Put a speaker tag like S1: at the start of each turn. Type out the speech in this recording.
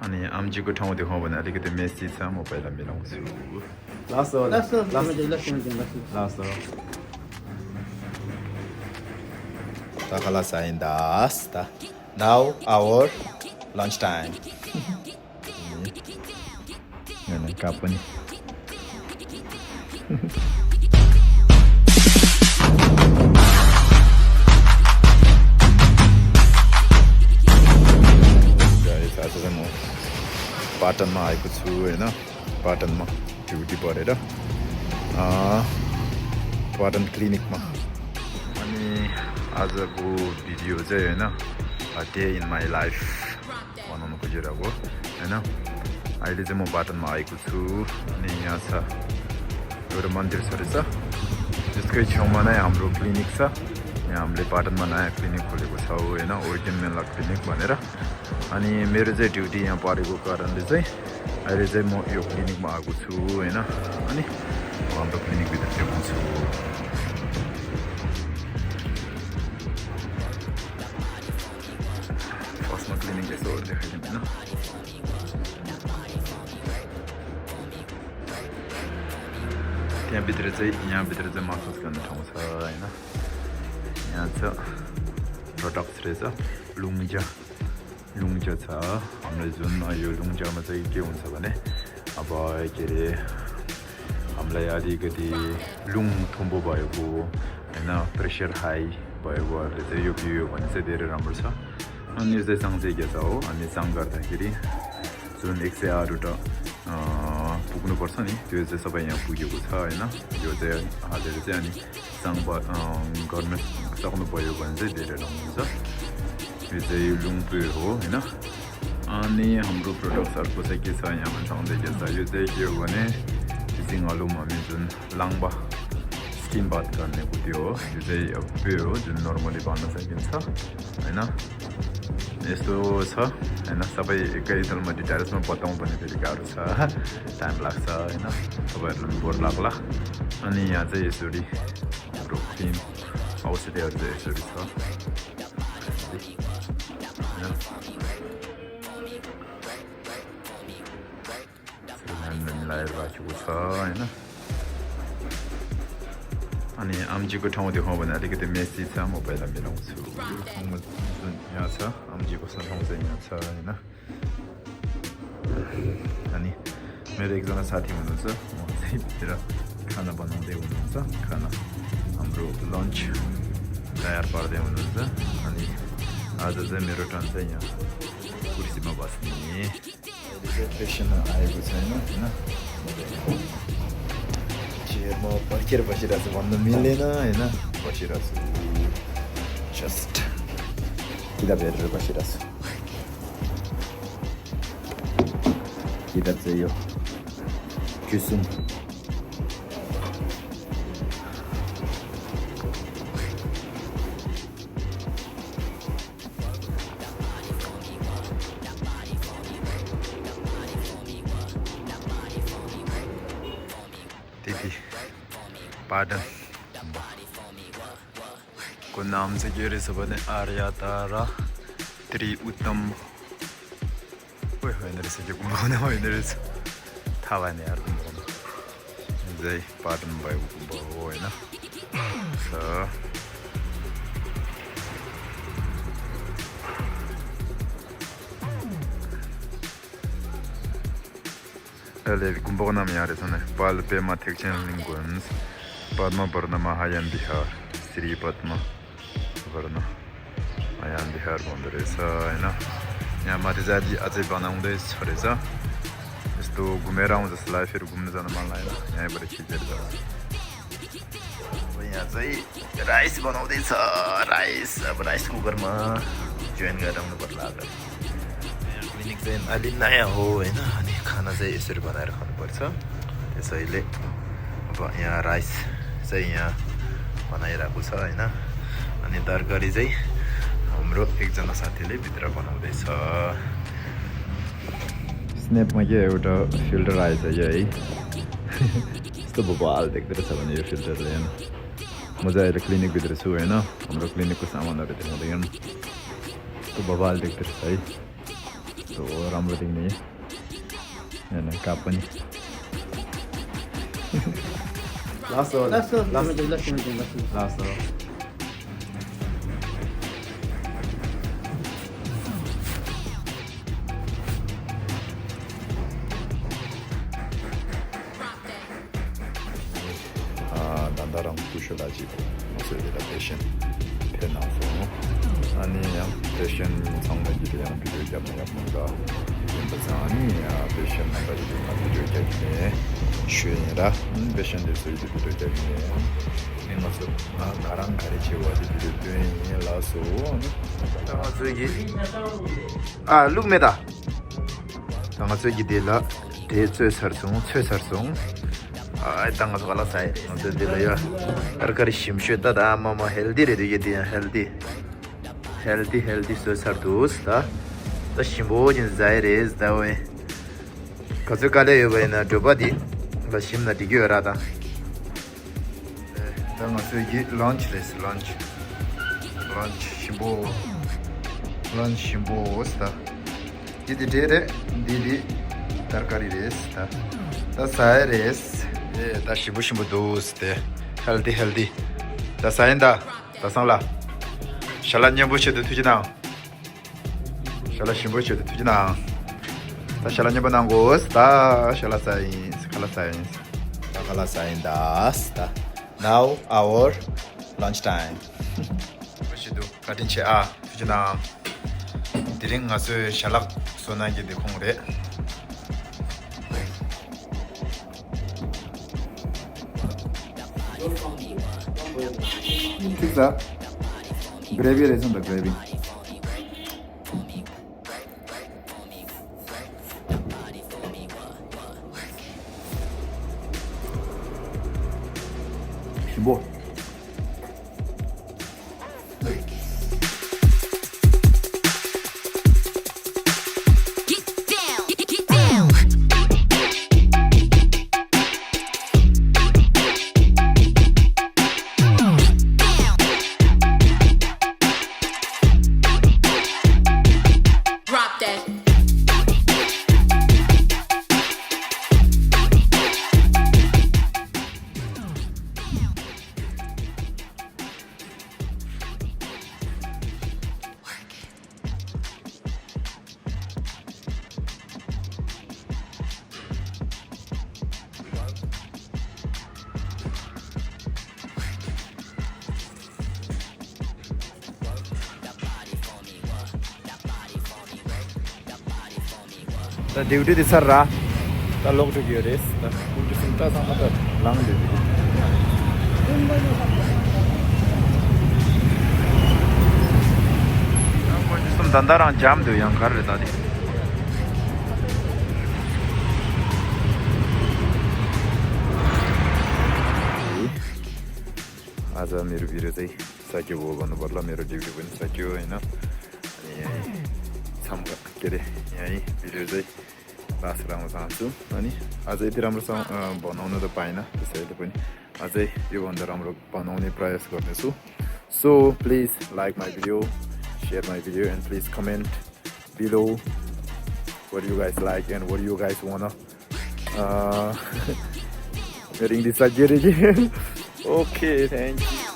S1: अनि आमजीको ठाउँ देखाउँ भने अलिकति मेसी छ म पहिला मिलाउँछु last Takala sign das. Now our lunch time. Yan ang kapon. Guys, आज चाहिँ म पाटनमा आएको छु हैन पाटनमा ड्युटी परेर पाटन क्लिनिकमा अनि आजको भिडियो चाहिँ हैन डे इन माई लाइफ बनाउनु खोजिरहेको हैन अहिले चाहिँ म पाटनमा आएको छु अनि यहाँ छ एउटा मन्दिर छ रहेछ त्यसकै छेउमा नै हाम्रो क्लिनिक छ यहाँ हामीले पाटनमा नयाँ क्लिनिक खोलेको छ हैन ओरिजिन मेला क्लिनिक भनेर अनि मेरो चाहिँ ड्युटी यहाँ परेको कारणले चाहिँ अहिले चाहिँ म यो क्लिनिकमा आएको छु हैन अनि हाम्रो क्लिनिकभित्र चाहिँ हुन्छु फर्स्टमा क्लिनिक यसो देखाइदिनु हैन यहाँभित्र चाहिँ मसाज गर्ने ठाउँ छ हैन यहाँ छ प्रडक्ट्स रहेछ लुङ्जा छ हाम्रो जुन यो लुङ्जामा चाहिँ के हुन्छ भने अब के अरे हामीलाई अलिकति लुङ थुम्बो भएको हैन प्रेसर हाई भएकोहरूले चाहिँ यो पियो भने चाहिँ धेरै राम्रो छ अनि यो चाहिँ साङ्चेकिया छ हो अनि साङ गर्दाखेरि जुन 108वटा पुग्नुपर्छ नि त्यो चाहिँ सबै यहाँ पुगेको छ हैन यो चाहिँ हालेर चाहिँ अनि साङ गर्न सक्नुभयो भने चाहिँ धेरै राम्रो हुन्छ यो चाहिँ लुङ पेड हो हैन अनि हाम्रो प्रडक्ट्सहरूको चाहिँ के छ यहाँ भन्दै के छ यो चाहिँ के हो भने सिङ्गलुम हामी जुन लाङबा स्किन बाथ गर्ने त्यो हो यो चाहिँ पेड हो जुन नर्मली भन्न सकिन्छ हैन यस्तो छ हैन सबै एकै तालमा डिटेल्समा बताउँ भने फेरि गाह्रो छ टाइम लाग्छ हैन तपाईँहरूलाई बोर लाग्ला अनि यहाँ चाहिँ यसरी हाम्रो क्रिम औषधिहरू चाहिँ यसरी छ मिलाएर राखेको छ हैन अनि आमजीको ठाउँ देखाउँ भने अलिकति मेसी छ म पहिला मिलाउँछु जुन यहाँ छ आमजीको ठाउँ चाहिँ यहाँ छ हैन अनि मेरो एकजना साथी हुनुहुन्छ म चाहिँ भित्र खाना बनाउँदै हुनुहुन्छ खाना हाम्रो लन्च तयार पार्दै हुनुहुन्छ अनि आज चाहिँ मेरो टर्न चाहिँ यहाँ कुर्सीमा बस्ने पेसेन्ट आएको छैन हैन चेयरमा पर्खेर बसिरहेको छु भन्नु मिलेन हैन बसिरहेको छु जस्ट किताब हेरेर बसिरहेको छु किताब चाहिँ यो क्युसुम पाटन को नाम चाहिँ के रहेछ भने आर्या तारा त्रिउत्तम होइन रहेछ त्यो गुम्बाउने होइन रहेछ थाहा भएन यार गुम्बाउनु चाहिँ पाटन भएको गुम्बा हो होइन अहिले गुम्बाको नाम यहाँ रहेछ नि पाल्पेमा थेक्चेन लिङ्गुन्स पद्म वर्ण महायान बिहार श्री पद्म वर्ण महायान बिहार भन्दो रहेछ होइन यहाँ माथि चाहिँ अझै बनाउँदैछ रहेछ यस्तो घुमेर आउँ जस्तो लाग्यो फेरि घुम्नु जानु मन लागेन यहीँबाट खिचेर जान्छ यहाँ चाहिँ राइस बनाउँदैछ अब राइस कुकरमा जोइन गरेर आउनु पर्ला क्लिनिक चाहिँ अलि नयाँ हो होइन अनि खाना चाहिँ यसरी बनाएर खानुपर्छ त्यसैले अब यहाँ राइस चाहिँ यहाँ बनाइरहेको छ होइन अनि तरकारी चाहिँ हाम्रो एकजना साथीले भित्र बनाउँदैछ स्न्यापमा के एउटा फिल्टर आएछ यो है यस्तो भुवाल देख्दो रहेछ भने यो फिल्टरले होइन म चाहिँ अहिले क्लिनिकभित्र छु होइन हाम्रो क्लिनिकको सामानहरू देखाउँदै यस्तो भुवाल देख्दो रहेछ है So राम्रो देख्ने हैन कापनी last 단다랑 부셔가지고 모습이라 패션 편하고 아니 그냥 패션 성능이 그냥 비교가 뭔가 인버상이야 패션 나가지고 비교 때문에 쉬니라 패션 될수 있는 비교 때문에 내 모습 나랑 가르치고 어디 비교 때문에 라서 아 룩메다 당아서 이데라 대체설송 최설송 tanga sala sai ante dilaya arkari shimsheta da mama healthy re de dia healthy so sardus da shimbo jin zaire da we kazu kale yo bena dobadi ba shimna digyo rada tanga so gi lunch shimbo sta didi dere didi tarkari res da sai res 다 시부시부 도스테 헬디 다 사인다 다 상라 샬란년 부셔도 투지나 샬라 심부셔도 투지나 다 샬란년 번한 곳다 샬라 사인스 칼라 사인다 다 now our lunch time 부시도 가든치 투지나 드링 가서 샬락 소나게 데 공래 Pizza, gravy is on the gravy. Shimbo. The duty is a the long to get this. The Punta Samata long duty. Some Dandaran jam to young Karadi. As a mere video, Saki Wogan, the Bala Mero duty when Saki, you know. Some get it. Video. Last round was answer. As I did Amazon Bonono the Pina, to say the point. As I you want the Ramro Bononi price got so please like my video, share my video, and please comment below what you guys like and what you guys wanna getting this again. Okay, thank you.